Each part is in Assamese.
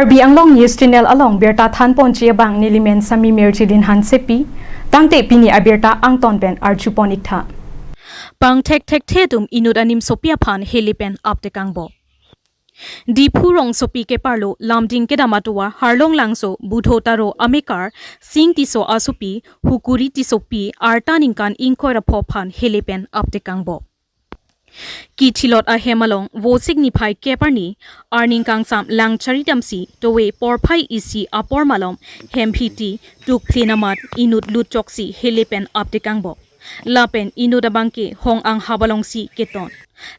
Karbi Anglong News Channel along berta thanpon che bang nilimen sami merchilin han sepi tangte pini abirta angton pen archuponik tha pang thek thek thedum inut anim sopia phan helipen apte kangbo Diphu rong sopi ke parlo lamding ke damatuwa harlong langso budho taro amekar sing tiso asupi hukuri tisopi artaningkan ingkoi rapho phan helipen apte kangbo ki thilot a hemalong wosik ni phai keparni arning kangsam langchari damsi towe porphai isi apor malom hemphiti tuk phinamat inut lut choksi helipen apte kangbo lapen inudabangke hong ang habalong si keton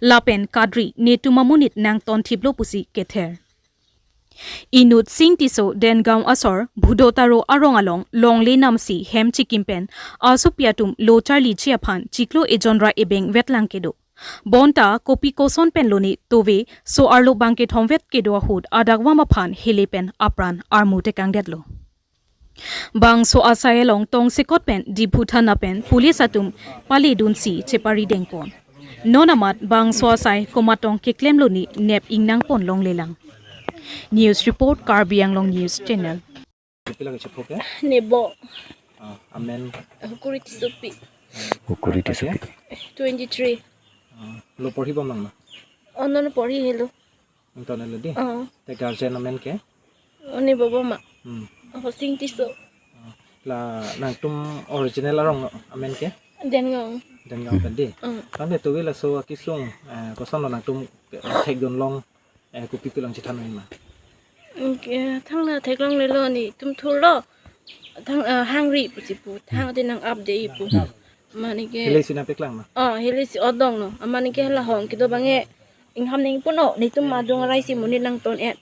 lapen kadri netumamunit nang ton thiblo pusi kether inut sing tiso den gaon asor bhudotaro arong along longle namsi hem chikimpen asupiatum locharli chiaphan chiklo ejonra ebeng wetlang kedo bonta kopi koson pen loni towe so arlo bangke thomvet kedo hud adagwama phan helepen apran armute kangdetlo bang so asayelong tong sekot pen dibhuthana pen police atum pali dunsi chepari dengpon nonamat bang so asai komatong keklem loni nep ingnang pon long lelang. News report Karbi Anglong News Channel. Nebo amen hukuri tisopi hukuri tisopi 23 lo porhibo mangma onon porhi helo tonele di te guardian amen ke one bobo ma hosing tiso la nang tum original arong amen ke den ngong den ngong tadi tan de tuwi la so akisung koson nang tum thek don long ku pi long chithan ma thang la thek long le lo ni tum thul lo thang hang ri pu si pu thang de nang up de pu mani ke hele sina peklang ma hele si odong no amani ke la hong ki do bange ing ham ning pu no ni tum ma jong rai si muni nang ton et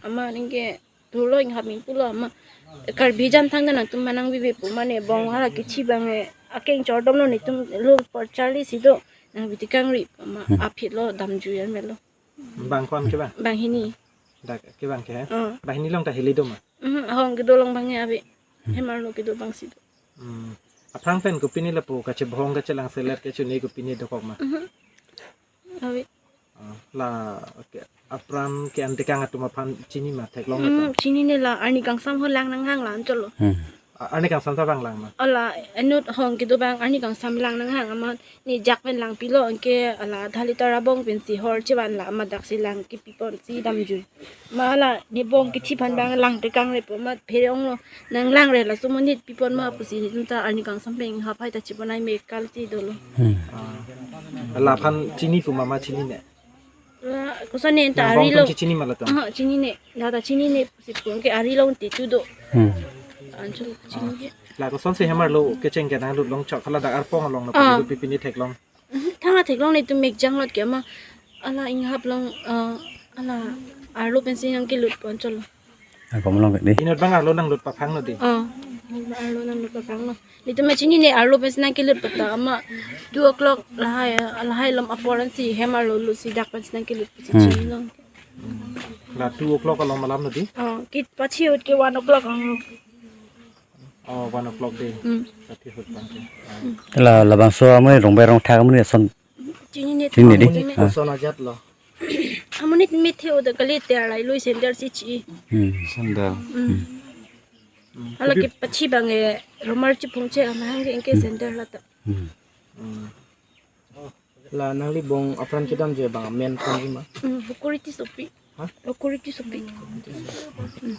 amani ke thul lo ing ham ning pu lo ma kar bijan thang na tum manang bi pu mane bong hala ki chi bange akeng chordom no ni tum lo por charli si do nang bi tikang ri ma aphit lo dam ju yan melo bang kon ke bang bang hini dak ke bang ke bang hini long ta heli do ma hong ki do long bange abi hemar lo ki do bang si do aprang pen ku pini la pu ka che bhong ka che lang selet ke chuni ku pini do kok ma abi la apram ke antikang atuma phan chini ma thek long ma chini ne la ani kang sam ho lang nang hang lan cholo ani kang sam ta bang lang ma ala anut hong ki do bang ani kang sam lang nang hang ama ni jak pen lang pilo angke ala dhali tara bong pen si hor chewan la ama dak si lang ki pipon si dam ju ma ala ni bong ki thi phan bang lang te kang re po ma phere ong lo nang lang re la sumunit pipon ma pu si ni ta ani kang sam peng ha phai ta chiponai me kal chi do lo la phan chini pu ma ma chini ne kusane ta ari lo chini ma la ta chini ne la ta chini ne si pu ke ari lo ti tu do anchul chini ke la ko son se hamar lo ke cheng ke na lu long chok khala dak ar pong long na pu pi pi ni thek long thang la thek long ni tu mek jang lot ke ma ala ing hap long ala ar lo pensin ang ke lut pon cholo ko long ke di inot bang ar lo nang lut pa phang no di ar lo nang lut pa phang no ni tu ma chini ne ar lo pensin ang ke lut pa ta ama 2 o'clock la hai ala hai lam aporan si hemar lo lu si dak pensin ang ke lut si chini long la 2 o'clock along malam no di ki pachi ut ke 1 o'clock ang 1 o'clock day tati hut bang ke la la bang so amne rong bai rong tha amne son chini ne chini di son ajat lo amne mi the od kali te alai lui center si chi sender ala ke pachi bang e romar chi phungche ama hang ke center la ta la nang li bong apran kidam je bang men phone ma hukuri ti sopi ha hukuri ti sopi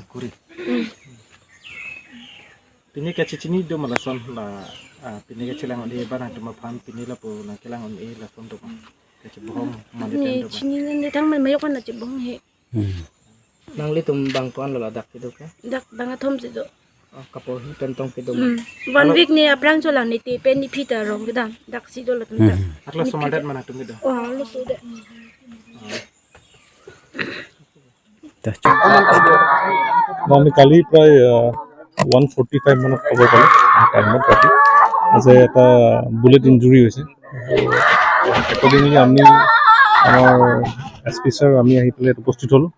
hukuri pini ke chini do malason la pini ke chilang on e barang tuma phan pini la pu na kelang on e la son do ke che bohong ma de ni chini ne thang man mayo kan na che bohong he nang li tum bang kon la dak ke do ke dak bang thom se do kapor hi pen tong ke do one week ne aprang chola ni te pen ni phita rong ke dam dak si do la tum ta akla somadat mana tum do lo so de আমি কালি প্ৰায় 1:45 মানত খবৰ পালোঁ টাইমত ৰাতি যে এটা বুলেট ইঞ্জুৰি হৈছে। একৰ্ডিংলি আমি আমাৰ এছ পি ছাৰ আমি আহি পেলাই ইয়াত উপস্থিত হ'লোঁ।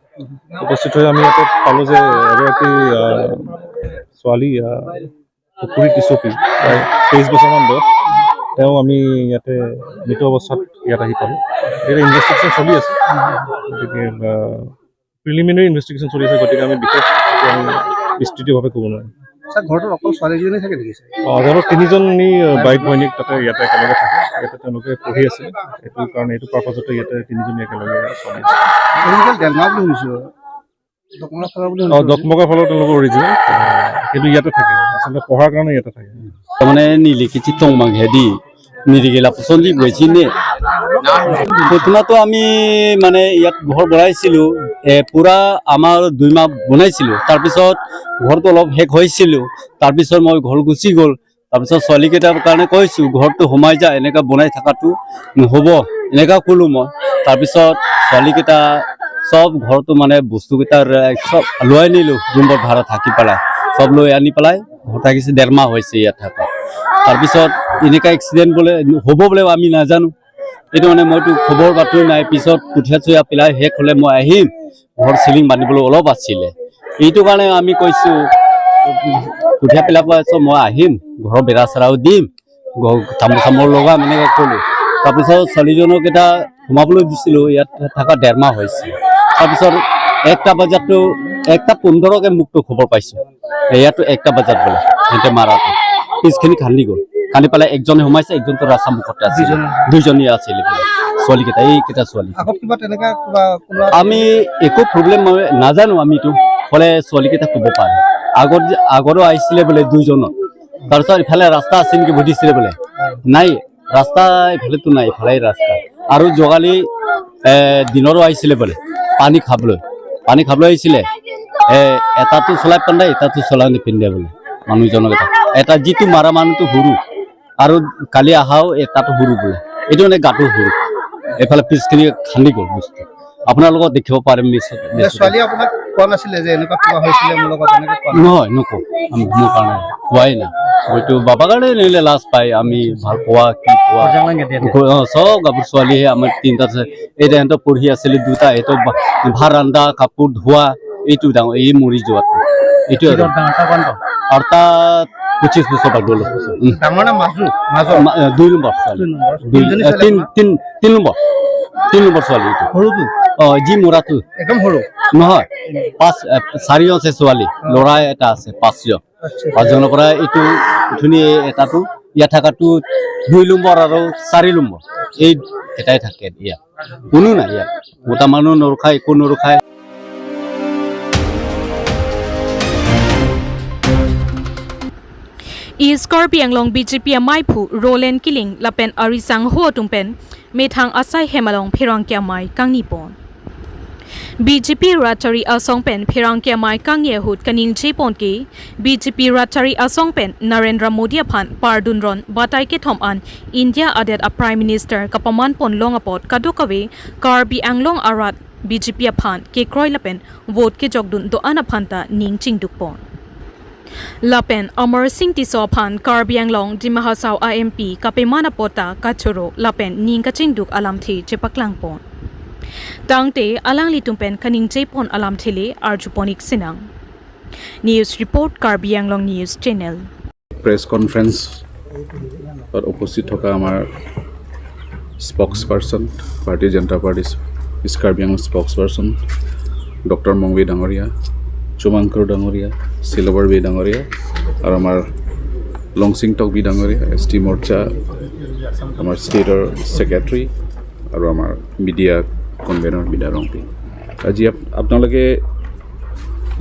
উপস্থিত হৈ আমি ইয়াতে পালোঁ যে এগৰাকী ছোৱালী পুখুৰী টিচপি প্ৰায় 23 বছৰমান বয়স, তেওঁ আমি ইয়াতে মৃত অৱস্থাত ইয়াত আহি পালোঁ। এতিয়া ইনভেষ্টিগেশ্যন চলি আছে, গতিকে প্ৰিলিমিনাৰী ইনভেষ্টিগেশ্যন চলি আছে, গতিকে আমি বিশেষ এইটো আমি বিস্তৃতভাৱে ক'ব নোৱাৰিম। ছাৰ, ঘৰটোত অকল ছোৱালীজনী থাকে নেকি ছাৰ? অঁ, তেওঁলোক তিনিজনী বাইক ভনীয়েক তাতে ইয়াতে একেলগে থাকে। ইয়াতে তেওঁলোকে পঢ়ি আছে। এইটো কাৰণে, এইটো পাৰ্পাছতে ইয়াতে তিনিজনী একেলগে চলি আছে। অৰিজিনেল ডেলমা বুলি শুনিছোঁ, দকমকা ফালৰ বুলি শুনিছোঁ। দকমকা ফালৰ তেওঁলোকৰ অৰিজিনেল, কিন্তু ইয়াতে থাকে। আচলতে পঢ়াৰ কাৰণে ইয়াতে থাকে। তাৰমানে নিলিখিছি টংমাংহেদি নিৰিগিলা পচন্দি গৈছিলে। ঘটনাটো আমি মানে ইয়াত ঘৰ বনাইছিলোঁ, পূৰা আমাৰ 2 মাহ বনাইছিলোঁ। তাৰপিছত ঘৰটো অলপ শেষ হৈছিলোঁ। তাৰপিছত মই ঘৰ গুচি গ'ল। তাৰপিছত ছোৱালীকেইটাৰ কাৰণে কৈছোঁ, ঘৰটো সোমাই যা, এনেকুৱা বনাই থকাটো নহ'ব, এনেকুৱা ক'লোঁ মই। তাৰপিছত ছোৱালীকেইটা চব ঘৰটো মানে বস্তুকেইটা চব লৈ আনিলোঁ। ৰুমত ভাড়া থাকি পেলাই চব লৈ আনি পেলাই ঘৰ থাকিছে। 1.5 মাহ হৈছে ইয়াত থকা। তাৰপিছত এনেকুৱা এক্সিডেণ্ট বোলে হ'ব বোলে আমি নাজানো। এইটো মানে মইতো খবৰ বাতৰি নাই। পিছত কঠীয়া চঠীয়া পেলাই শেষ হ'লে মই আহিম, ঘৰ চিলিং বান্ধিবলৈ অলপ আছিলে। এইটো কাৰণে আমি কৈছোঁ, কঠীয়া পেলাব পাছত মই আহিম, ঘৰৰ বেৰা চেৰাও দিম, তামোল চামোল লগাম, এনেকৈ ক'লোঁ। তাৰপিছত ছোৱালীজনক এটা সোমাবলৈ দিছিলোঁ। ইয়াত থকা 1.5 মাহ হৈছে। তাৰপিছত 1টা বজাতো, 1টা 15কে মোকতো খবৰ পাইছোঁ। ইয়াতো 1টা বজাত বোলে সিহঁতে মাৰাটো পিছখিনি খান্দি গ'ল। খান্দি পেলাই একজনে সোমাইছে, একজনটো ৰাস্তা মুখতে আছিলে। দুইজনী আছিলে বোলে ছোৱালীকেইটা, এইকেইটা ছোৱালী। আগত কিবা তেনেকা কিবা কোনোবা? আমি একো প্ৰব্লেম মই নাজানো। আমিতো ক'লে ছোৱালীকেইটা ক'ব পাৰে। আগত আগৰো আহিছিলে বোলে দুইজনত। তাৰপিছত ইফালে ৰাস্তা আছে নেকি সুধিছিলে বোলে। নাই, ৰাস্তা ইফালেতো নাই, ইফালে ৰাস্তা। আৰু যোৱাকালি দিনৰো আহিছিলে বোলে পানী খাবলৈ। পানী খাবলৈ আহিছিলে। এটাটো চলাই পিন্ধে, এটাটো চলাই নিপিন্ধে বোলে মানুহজনক। এটা এটা যিটো মাৰা মানুহটো সৰু আৰু কালি অহাও এটাটো সৰু বোলে। এইটো মানে গাটো সৰু। এইফালে পিছখিনি খান্দি গ'ল বস্তু। আপোনালোকক দেখিব পাৰে মিছ। ছোৱালীয়ে আপোনাক কোৱা নাছিলে যে এনেকুৱা কিবা হৈছিলে মোৰ লগত, এনেকুৱা কোৱা নাছিলে? নহয়, নকওঁ আমি। মোৰ কাৰণে কোৱাই নাই। হয়তো বাবা কাৰণে নিলে লাজ পায়। আমি ভাল পোৱা কি পোৱা, চব গাভৰু ছোৱালীহে আমাৰ তিনিটা আছে। এতিয়া সিহঁতৰ পঢ়ি আছিলে দুটা। এইটো ভাত ৰান্ধা, কাপোৰ ধোৱা, এইটো ডাঙৰ, এই মৰি যোৱাটো এইটো। আৰু তাত 25 বছৰ বাদ গ'ল। ডাঙৰ নে মাজু, মাজৰ? 2 নম্বৰ ছোৱালী। দুই নম্বৰ। দুই তিনিজনী ছোৱালী? তিন নম্বৰ, 3 নম্বৰ ছোৱালী এইটো। সৰুটো? অ, যি মৰাটো। একদম সৰু? নহয়, পাঁচ চাৰিজন আছে ছোৱালী, ল'ৰা এটা আছে, পাঁচজন। পাঁচজনৰ পৰা এইটো উঠনি এটাটো ইয়াত থকাটো 2 নম্বৰ আৰু 4 নম্বৰ, এই এটাই থাকে ইয়াত। কোনো নাই ইয়াত, গোটা মানুহ নৰখায়, একো নৰখায়। East Karbi Anglong BJP amai phu Roland Killing lapen arisang ho tumpen methang asai hemalong phirang kya mai kangni pon BJP Ratari Asong pen phirang kya mai kangye hut kaning chepon ke BJP Ratari Asong pen Narendra Modi aphan pardun ron batai ke thom an India adet a Prime Minister kapaman pon long apot kadokawe Karbi Anglong arat BJP aphan ke kroi lapen vote ke jogdun do an aphanta ning chingduk pon Lapen Amar Singh Tiso phan Karbi Anglong Dima Hasao AMP kapemana pota kachoro lapen ning kachingduk alam the chepaklang pon Tangte alang litumpen kaning chepon alam thele arjuponik sinang News Report, Karbi Anglong News Channel. Press কনফাৰেঞ্চত উপস্থিত থকা আমাৰ স্পক্স পাৰ্চন, ভাৰতীয় জনতা পাৰ্টীৰ east Karbi Anglong spokesperson doctor Mongbi ডাঙৰীয়া, চুমাংকৰ ডাঙৰীয়া, চিলবৰ বি ডাঙৰীয়া আৰু আমাৰ লংচিং টকবি ডাঙৰীয়া, এছ টি মৰ্চা আমাৰ ষ্টেটৰ ছেক্ৰেটাৰী আৰু আমাৰ মিডিয়া কনভেনাৰ বিদা ৰংপি, আজি আপোনালোকে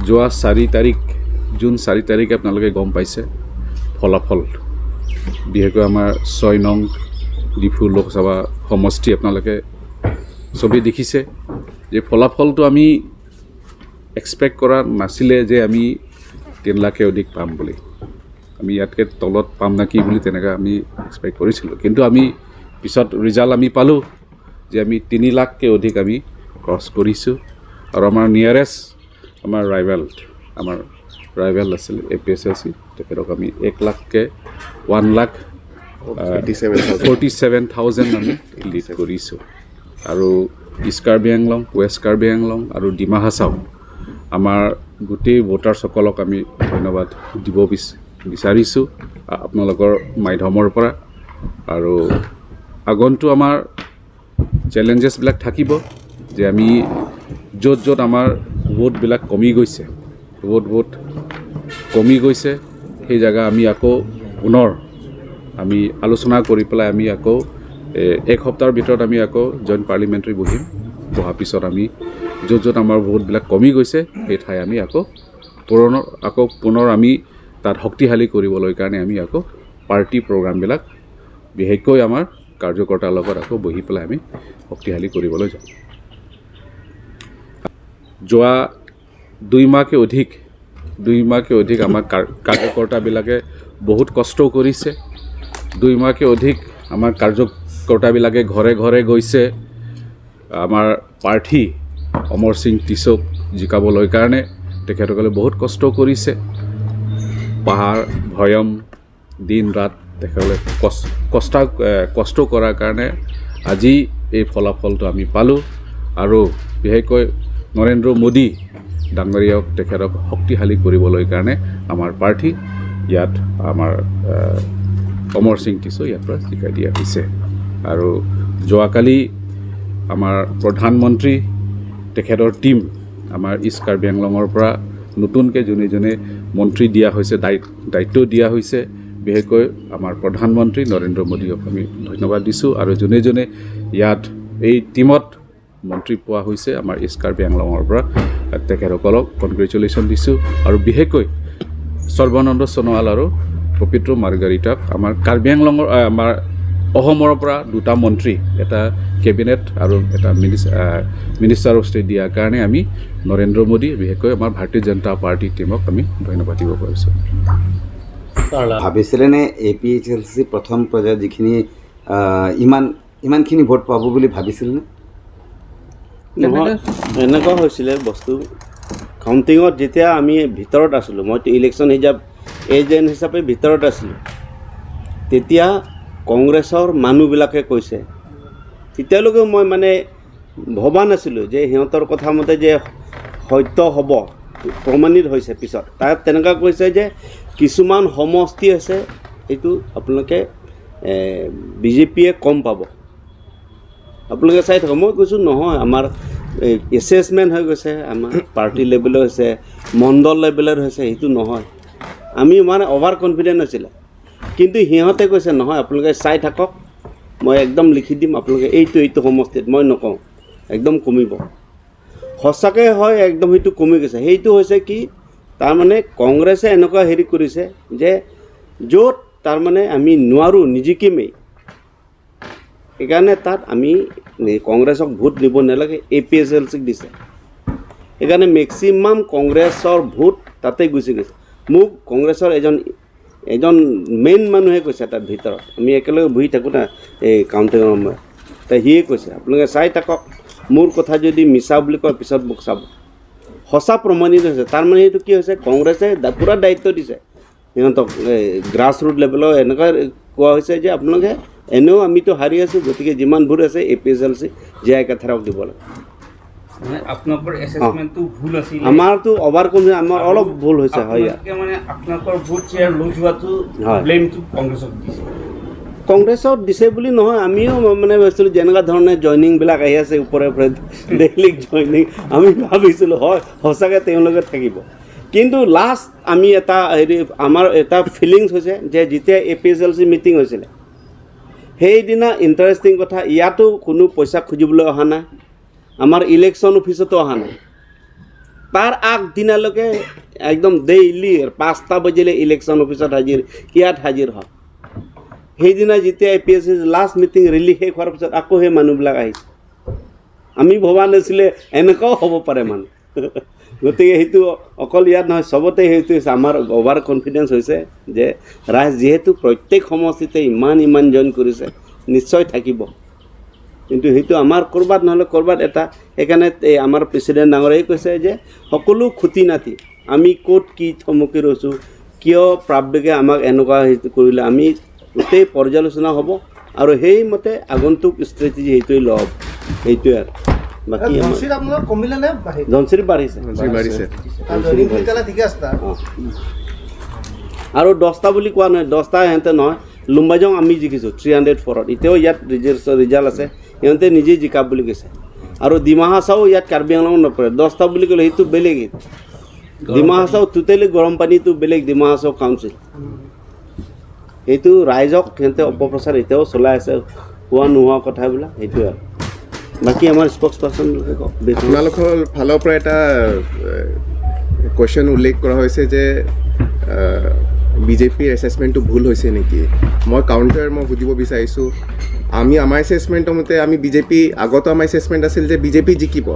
যোৱা 4 তাৰিখ, জুন 4 তাৰিখে আপোনালোকে গম পাইছে ফলাফল। বিশেষকৈ আমাৰ 6 নং ডিফু লোকসভা সমষ্টি আপোনালোকে চবেই দেখিছে যে ফলাফলটো আমি এক্সপেক্ট কৰা নাছিলে যে আমি 3 লাখে অধিক পাম বুলি। আমি ইয়াতকৈ তলত পাম নেকি বুলি তেনেকৈ আমি এক্সপেক্ট কৰিছিলোঁ। কিন্তু আমি পিছত ৰিজাল্ট আমি পালোঁ যে আমি 3 লাখকৈ অধিক আমি ক্ৰছ কৰিছোঁ। আৰু আমাৰ নিয়াৰেষ্ট আমাৰ ৰাইভেল আছিল A P S L C, তেখেতক আমি 1 লাখকৈ, 1,47,000 আমি লিড কৰিছোঁ। আৰু ইষ্ট কাৰ্বি আংলং, ৱেষ্ট কাৰ্বি আংলং আৰু ডিমা হাছাও আমাৰ গোটেই ভোটাৰসকলক আমি ধন্যবাদ দিব বিচাৰিছোঁ আপোনালোকৰ মাধ্যমৰ পৰা। আৰু আগন্তুক আমাৰ চেলেঞ্জেছবিলাক থাকিব যে আমি য'ত য'ত আমাৰ ভোটবিলাক কমি গৈছে, ভোট কমি গৈছে, সেই জেগা আমি আকৌ পুনৰ আমি আলোচনা কৰি পেলাই আমি আকৌ এক সপ্তাহৰ ভিতৰত আমি আকৌ জইণ্ট পাৰ্লিমেণ্টাৰী বহিম। বহাৰ পিছত আমি য'ত য'ত আমাৰ ভোটবিলাক কমি গৈছে সেই ঠাই আমি আকৌ পুনৰ আমি তাত শক্তিশালী কৰিবলৈ কাৰণে আমি আকৌ পাৰ্টি প্ৰগ্ৰামবিলাক বিশেষকৈ আমাৰ কাৰ্যকৰ্তাৰ লগত আকৌ বহি পেলাই আমি শক্তিশালী কৰিবলৈ যাম। যোৱা 2 মাহকে অধিক আমাৰ কাৰ্যকৰ্তাবিলাকে বহুত কষ্ট কৰিছে। 2 মাহকে অধিক আমাৰ কাৰ্যকৰ্তাবিলাকে ঘৰে ঘৰে গৈছে আমাৰ প্ৰাৰ্থী অমৰ সিং টিছক জিকাবলৈ কাৰণে। তেখেতসকলে বহুত কষ্ট কৰিছে, পাহাৰ ভৈয়াম দিন ৰাত তেখেতসকলে কষ্ট কৰাৰ কাৰণে আজি এই ফলাফলটো আমি পালোঁ। আৰু বিশেষকৈ নৰেন্দ্ৰ মোদী ডাঙৰীয়াক তেখেতক শক্তিশালী কৰিবলৈ কাৰণে আমাৰ প্ৰাৰ্থী ইয়াত আমাৰ অমৰ সিং টিছো ইয়াৰ পৰা জিকাই দিয়া হৈছে। আৰু যোৱাকালি আমাৰ প্ৰধানমন্ত্ৰী তেখেতৰ টীম আমাৰ ইষ্ট কাৰ্বি আংলঙৰ পৰা নতুনকৈ যোনে যোনে মন্ত্ৰী দিয়া হৈছে, দায়িত্ব দিয়া হৈছে, বিশেষকৈ আমাৰ প্ৰধানমন্ত্ৰী নৰেন্দ্ৰ মোদীক আমি ধন্যবাদ দিছোঁ। আৰু যোনে যোনে ইয়াত এই টীমত মন্ত্ৰী পোৱা হৈছে আমাৰ ইষ্ট কাৰ্বি আংলঙৰ পৰা, তেখেতসকলক কনগ্ৰেচুলেশ্যন দিছোঁ। আৰু বিশেষকৈ সৰ্বানন্দ সোণোৱাল আৰু পবিত্ৰ মাৰ্গাৰিটাক আমাৰ কাৰ্বি আংলঙৰ আমাৰ অসমৰ পৰা 2টা মন্ত্ৰী, এটা কেবিনেট আৰু এটা মিনিষ্টাৰ অফ ষ্টেট দিয়াৰ কাৰণে আমি নৰেন্দ্ৰ মোদী বিশেষকৈ আমাৰ ভাৰতীয় জনতা পাৰ্টি টীমক আমি ধন্যবাদ দিব পাৰিছোঁ। ভাবিছিলেনে A P H L C প্ৰথম পৰ্যায়ত যিখিনি ইমানখিনি ভোট পাব বুলি ভাবিছিলনে? নহয়, এনেকুৱা হৈছিলে বস্তু কাউণ্টিঙত যেতিয়া আমি ভিতৰত আছিলোঁ, মইতো ইলেকশ্যন এজেণ্ট হিচাপে ভিতৰত আছিলোঁ, তেতিয়া কংগ্ৰেছৰ মানুহবিলাকে কৈছে, তেতিয়ালৈকে মই মানে ভবা নাছিলোঁ যে সিহঁতৰ কথা মতে যে সত্য হ'ব, প্ৰমাণিত হৈছে পিছত। তাত তেনেকুৱা কৈছে যে কিছুমান সমষ্টি আছে এইটো আপোনালোকে বিজেপিয়ে কম পাব, আপোনালোকে চাই থাকক। মই কৈছোঁ নহয়, আমাৰ এছেছমেণ্ট হৈ গৈছে, আমাৰ পাৰ্টি লেভেলৰ হৈছে, মণ্ডল লেভেলৰ হৈছে, সেইটো নহয়। আমি মানে অভাৰ কনফিডেণ্ট হৈছিলে, কিন্তু সিহঁতে কৈছে নহয় আপোনালোকে চাই থাকক, মই একদম লিখি দিম, আপোনালোকে এইটো সমষ্টিত মই নকওঁ, একদম কমিব। সঁচাকৈ হয়, একদম সেইটো কমি গৈছে। সেইটো হৈছে কি, তাৰমানে কংগ্ৰেছে এনেকুৱা হেৰি কৰিছে যে য'ত তাৰমানে আমি নোৱাৰোঁ নিজিকিমেই, সেইকাৰণে তাত আমি কংগ্ৰেছক ভোট দিব নালাগে, এ পি এছ এল চিক দিছে। সেইকাৰণে মেক্সিমাম কংগ্ৰেছৰ ভোট তাতে গুচি গৈছে। মোক কংগ্ৰেছৰ এজন মেইন মানুহে কৈছে, তাত ভিতৰত আমি একেলগে বহি থাকোঁ না এই কাউণ্টিঙৰ সময়ত, তাই সিয়ে কৈছে আপোনালোকে চাই থাকক, মোৰ কথা যদি মিছা বুলি কয় পিছত মোক চাব। সঁচা প্ৰমাণিত হৈছে। তাৰমানে সেইটো কি হৈছে, কংগ্ৰেছে পূৰা দায়িত্ব দিছে সিহঁতক, এই গ্ৰাছ ৰুট লেভেলৰ এনেকুৱা কোৱা হৈছে যে আপোনালোকে এনেও আমিতো হাৰি আছোঁ, গতিকে যিমান ভোট আছে A P S L C J I কাথাৰক দিব লাগে। আপোনালোকৰ এছেছমেণ্টটো ভুল আছিল, আমাৰতো অভাৰ কনফিডেন্স, আমাৰ অলপ ভুল হৈছে। হয়, মানে আপোনালোকৰ ভোট শ্বেয়াৰ লুজ হোৱাটো ব্লেমটো কংগ্ৰেছক দিছে। কংগ্ৰেছত দিছে বুলি নহয়, আমিও মানে ভাবিছিলোঁ যেনেকুৱা ধৰণে জইনিংবিলাক আহি আছে ওপৰে ওপৰে ডেইলি জইনিং, আমি ভাবিছিলোঁ হয় সঁচাকৈ তেওঁলোকে থাকিব। কিন্তু লাষ্ট আমি এটা হেৰি আমাৰ এটা ফিলিংছ হৈছে যে যেতিয়া A P S L C meeting হৈছিলে সেইদিনা ইণ্টাৰেষ্টিং কথা, ইয়াতো কোনো পইচা খুজিবলৈ অহা নাই, আমাৰ ইলেকশ্যন অফিচতো অহা নাই। তাৰ আগদিনালৈকে একদম ডেইলি 5টা বাজিলে ইলেকশ্যন অফিচত হাজিৰ, ইয়াত হাজিৰ হয়। সেইদিনা যেতিয়া A P S C last meeting rally শেষ হোৱাৰ পিছত আকৌ সেই মানুহবিলাক আহিছে। আমি ভবা নাছিলে এনেকুৱাও হ'ব পাৰে মানুহ। গতিকে সেইটো অকল ইয়াত নহয়, চবতে সেইটো হৈছে। আমাৰ অভাৰ কনফিডেঞ্চ হৈছে যে ৰাইজ যিহেতু প্ৰত্যেক সমষ্টিতে ইমান ইমান জইন কৰিছে, নিশ্চয় থাকিব। কিন্তু সেইটো আমাৰ ক'ৰবাত নহ'লে ক'ৰবাত এটা, সেইকাৰণে এই আমাৰ প্ৰেচিডেণ্ট ডাঙৰীয়াই কৈছে যে সকলো খুটি নাতি আমি ক'ত কি থমকি ৰৈছোঁ, কিয় পাব্লিকে আমাক এনেকুৱা সেইটো কৰিলে, আমি গোটেই পৰ্যালোচনা হ'ব আৰু সেইমতে আগন্তুক ষ্ট্ৰেটেজি সেইটোৱে লোৱা হ'ব। সেইটোৱে আৰু বাকী ধনশিৰি বাঢ়িছে, আৰু 10টা বুলি কোৱা নহয়, 10টা সিহঁতে নহয়, লুম্বাইজং আমি জিকিছোঁ 304ত, এতিয়াও ইয়াত ৰিজাল্ট আছে, সিহঁতে নিজেই জিকা বুলি কৈছে। আৰু ডিমা হাছাও ইয়াত কাৰ্বি আংলঙত নপৰে। 10টা বুলি ক'লে সেইটো বেলেগ, ডিমা হাছাও টোটেলি গৰম পানীটো বেলেগ, ডিমা হাছাও কাউন্সিল। সেইটো ৰাইজক সিহঁতে অপপ্ৰচাৰ এতিয়াও চলাই আছে, হোৱা নোহোৱা কথাবিলাক, সেইটোৱে আৰু। বাকী আমাৰ স্পক্স পাৰ্চন। আপোনালোকৰ ফালৰ পৰা এটা কুৱেশ্যন উল্লেখ কৰা হৈছে যে বিজেপিৰ এছেছমেণ্টটো ভুল হৈছে নেকি। মই কাউণ্টাৰ মই সুধিব বিচাৰিছোঁ, আমি আমাৰ এছেছমেণ্টৰ মতে আমি বিজেপি, আগতো আমাৰ এছেছমেণ্ট আছিল যে বিজেপি জিকিব,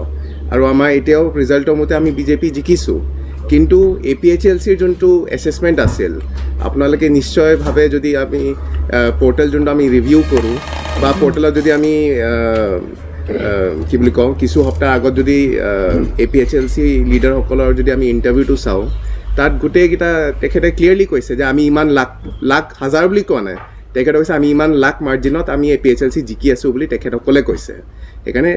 আৰু আমাৰ এতিয়াও ৰিজাল্টৰ মতে আমি বিজেপি জিকিছোঁ। কিন্তু এ পি এইচ এল চিৰ যোনটো এছেছমেণ্ট আছিল, আপোনালোকে নিশ্চয়ভাৱে যদি আমি পৰ্টেল যোনটো আমি ৰিভিউ কৰোঁ বা পৰ্টেলত যদি আমি কি বুলি কওঁ, কিছু সপ্তাহ আগত যদি A P H L C লিডাৰসকলৰ যদি আমি ইণ্টাৰভিউটো চাওঁ, তাত গোটেইকেইটা তেখেতে ক্লিয়াৰলি কৈছে যে আমি ইমান লাখ লাখ হাজাৰ বুলি কোৱা নাই, তেখেতে কৈছে আমি ইমান লাখ মাৰ্জিনত আমি A P H L C জিকি আছোঁ বুলি তেখেতসকলে কৈছে। সেইকাৰণে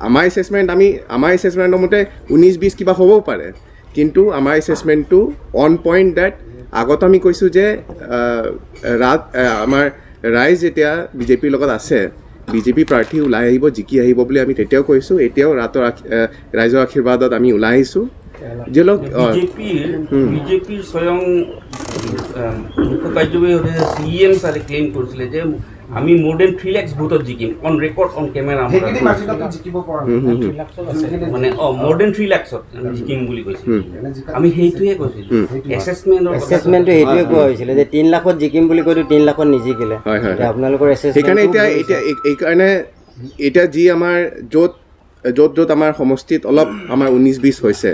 আমাৰ এছেছমেণ্ট, আমি আমাৰ এছেছমেণ্টৰ মতে 19-20 কিবা হ'বও পাৰে, কিন্তু আমাৰ এছেছমেণ্টটো অন পইণ্ট ডেট আগত আমি কৈছোঁ যে ৰাত আমাৰ ৰাইজ যেতিয়া বিজেপিৰ লগত আছে, বিজেপি প্ৰাৰ্থী ওলাই আহিব, জিকি আহিব বুলি আমি তেতিয়াও কৈছোঁ। এতিয়াও ৰাতৰ ৰাইজৰ আশীৰ্বাদত আমি ওলাই আহিছোঁ। বিজেপিৰ স্বয়ং মুখ্য কাৰ্যবাহী চি এম ছাৰে ক্লেইম কৰিছিলে যে আমি মোৰ then 3 lakhs ভোটত জিকিম, অন ৰেকৰ্ড, অন কেমেৰা, মানে মোৰ then 3 লাখছত জিকিম বুলি কৈছিল। আমি সেইটোৱে কৈছিলোঁ, এছেছমেণ্টটো সেইটোৱে কোৱা হৈছিলে যে 3 লাখত জিকিম বুলি কৈতো 3 লাখত নিজিকিলে। আপোনালোকৰ সেইকাৰণে এতিয়া এতিয়া এইকাৰণে এতিয়া যি আমাৰ য'ত য'ত য'ত আমাৰ সমষ্টিত অলপ আমাৰ 19-20 হৈছে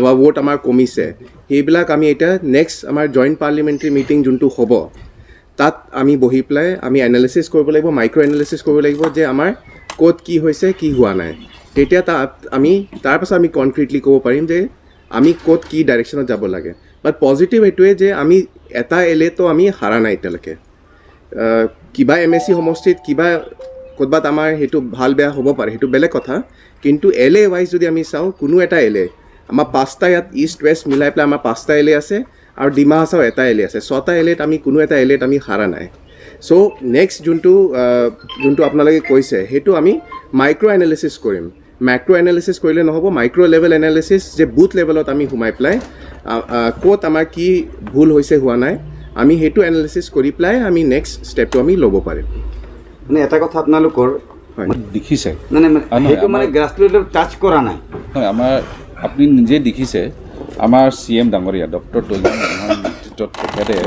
বা ভোট আমাৰ কমিছে, সেইবিলাক আমি এতিয়া নেক্সট আমাৰ জইণ্ট পাৰ্লিমেণ্টেৰী মিটিং যোনটো হ'ব, তাত আমি বহি পেলাই আমি এনালিচিছ কৰিব লাগিব, মাইক্ৰ' এনালিচিছ কৰিব লাগিব যে আমাৰ ক'ত কি হৈছে, কি হোৱা নাই। তেতিয়া তাত আমি তাৰপাছত আমি কনক্ৰিটলি ক'ব পাৰিম যে আমি ক'ত কি ডাইৰেকশ্যনত যাব লাগে। বাট পজিটিভ এইটোৱে যে আমি এটা এলেতো আমি হাৰা নাই এতিয়ালৈকে। কিবা এম এছ চি সমষ্টিত কিবা ক'ৰবাত আমাৰ সেইটো ভাল বেয়া হ'ব পাৰে, সেইটো বেলেগ কথা। কিন্তু এল এ ৱাইজ যদি আমি চাওঁ, কোনো এটা এল এ আমাৰ 5টা ইয়াত ইষ্ট ৱেষ্ট মিলাই পেলাই আমাৰ 5টা এল এ আছে আৰু ডিমা হাছাও এটা এল এ আছে, 6টা এল এত আমি কোনো এটা এল এত আমি হাৰা নাই। চ' নেক্সট যোনটো যোনটো আপোনালোকে কৈছে সেইটো আমি মাইক্ৰ' এনালিচিছ কৰিম। মেক্ৰ' এনালিচিছ কৰিলে নহ'ব, মাইক্ৰ' লেভেল এনালিচিছ যে বুথ লেভেলত আমি সোমাই পেলাই ক'ত আমাৰ কি ভুল হৈছে হোৱা নাই, আমি সেইটো এনালিচিছ কৰি পেলাই আমি নেক্সট ষ্টেপটো আমি ল'ব পাৰিম। মানে এটা কথা আপোনালোকৰ দেখিছে মানে সেইটো মানে গ্ৰাছৰুট টাচ কৰা নাই। হয়, আমাৰ আপুনি নিজে দেখিছে আমাৰ চি এম ডাঙৰীয়া ডক্টৰ দলিমা নেতৃত্বত তেখেতে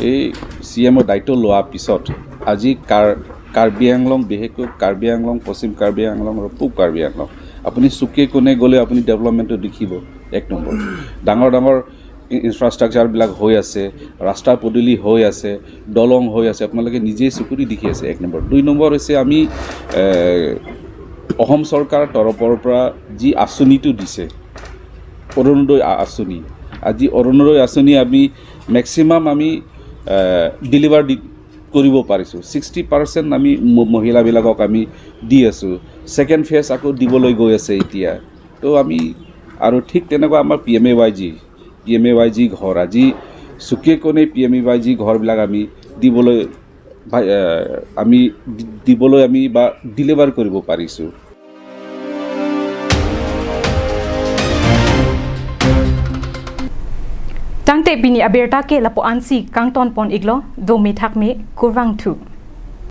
এই চি এমৰ দায়িত্ব লোৱাৰ পিছত আজি কাৰ্বি আংলং, বিশেষকৈ কাৰ্বি আংলং, পশ্চিম কাৰ্বি আংলং আৰু পূব কাৰ্বি আংলং আপুনি চুকে কোণে গ'লে আপুনি ডেভেলপমেণ্টটো দেখিব। এক নম্বৰ ডাঙৰ ডাঙৰ ইনফ্ৰাষ্ট্ৰাকচাৰবিলাক হৈ আছে, ৰাস্তা পদূলি হৈ আছে, দলং হৈ আছে, আপোনালোকে নিজেই চকুৰি দেখি আছে। এক নম্বৰ। দুই নম্বৰ হৈছে আমি অসম চৰকাৰৰ তৰফৰ পৰা যি আঁচনিটো দিছে, অৰুণোদয় আঁচনি, আজি অৰুণোদয় আঁচনি আমি মেক্সিমাম আমি ডেলিভাৰ কৰিব পাৰিছোঁ। 60% আমি মহিলাবিলাকক আমি দি আছোঁ। ছেকেণ্ড ফেজ আকৌ দিবলৈ গৈ আছে এতিয়া। তো আমি আৰু ঠিক তেনেকুৱা আমাৰ P M A Y G, P M A Y G ঘৰ আজি চুকে কোণে P M A Y G ঘৰবিলাক আমি দিবলৈ আমি বা ডেলিভাৰ কৰিব পাৰিছোঁ। Tangte bini aberta ke lapo ansi kangton pon iglo do mi thak me kurwang thu.